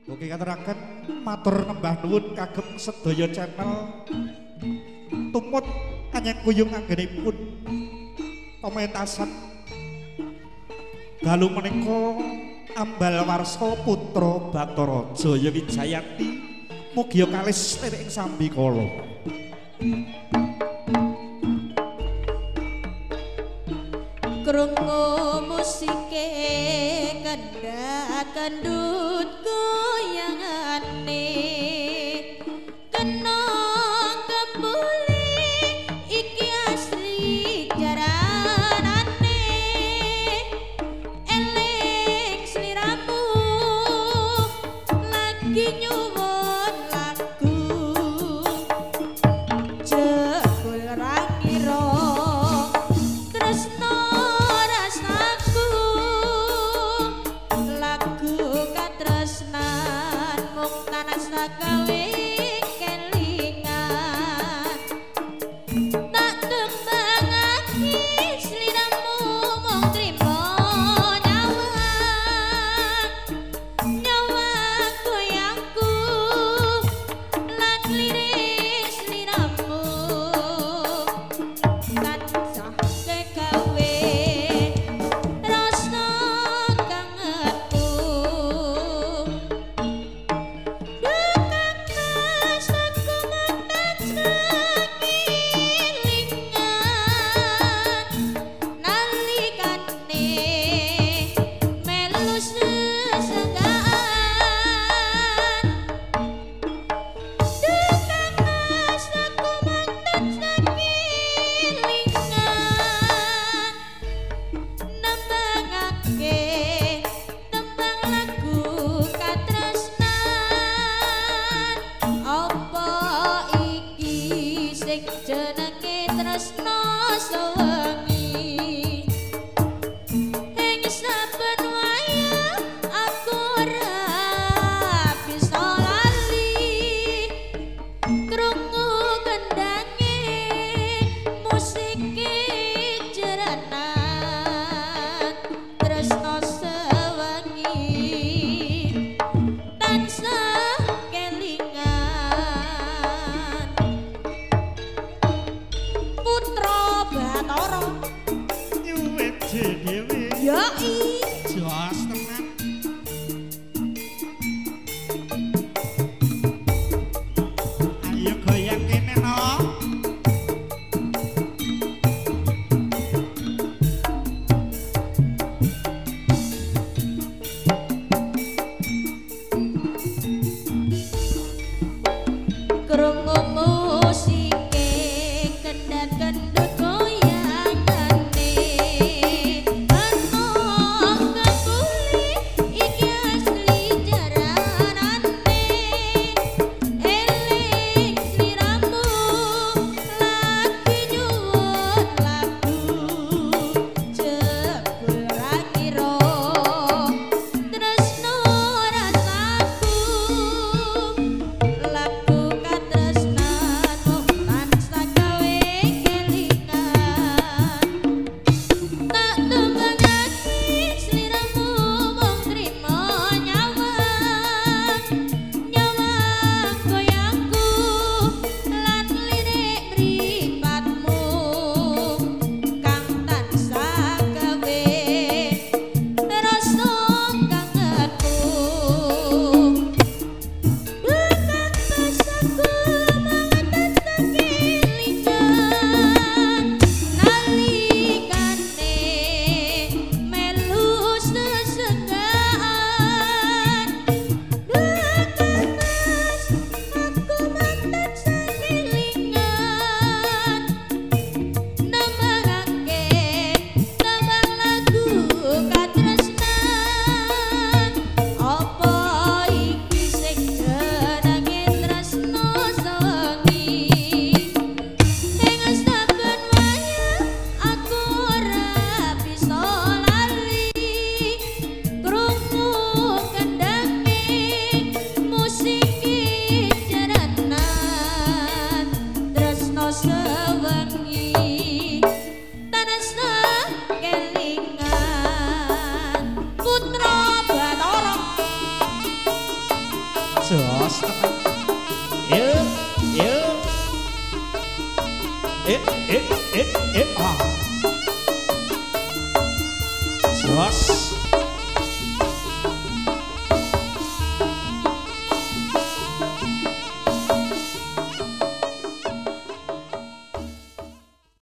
Oke kateraken matur nembah nuwun kagem sedaya channel tumut anyang kuyung anggenipun pementasan dalu menika Ambal Warsa Putra Bathara Jaya Wijayanti mugia kalis lirik ing sambikala. Krungu musike kendhat kendut goyangane kena kebuli iki asli jaranane eling sliramu lagi nyuwun lagu jebul ra ngira tresno rasaku lagu katresnan mung tansah gawe kelingan tak tembangake sliramu mung trimo nyawang nyawang goyangku lan lirik sliramu tansah kegawe rasa kangenku. Duh Kang aku mung tansah kelingan nalikane melu sesenggaan. Duh Kang aku mung tansah kelingan nembangake tembang lagu katresnan. Apa iki sing jenenge tresno sewengi ing saben wayah aku ora bisa lali krungu kendange musike jeranan tresno sewengi tansah kelingan. Putra Bathara Nyuwit dhewe yoi jos tenan. Ayo goyang kene no. Krungu musike kendhat kendut goyangane kena kebuli iki asli jaranane eling sliramu lagi nyuwun lagu jebul ra ngira tresno rasaku lagu katresnan. Jos tenan. Yo yo. Eh eh eh eh ah. Jos.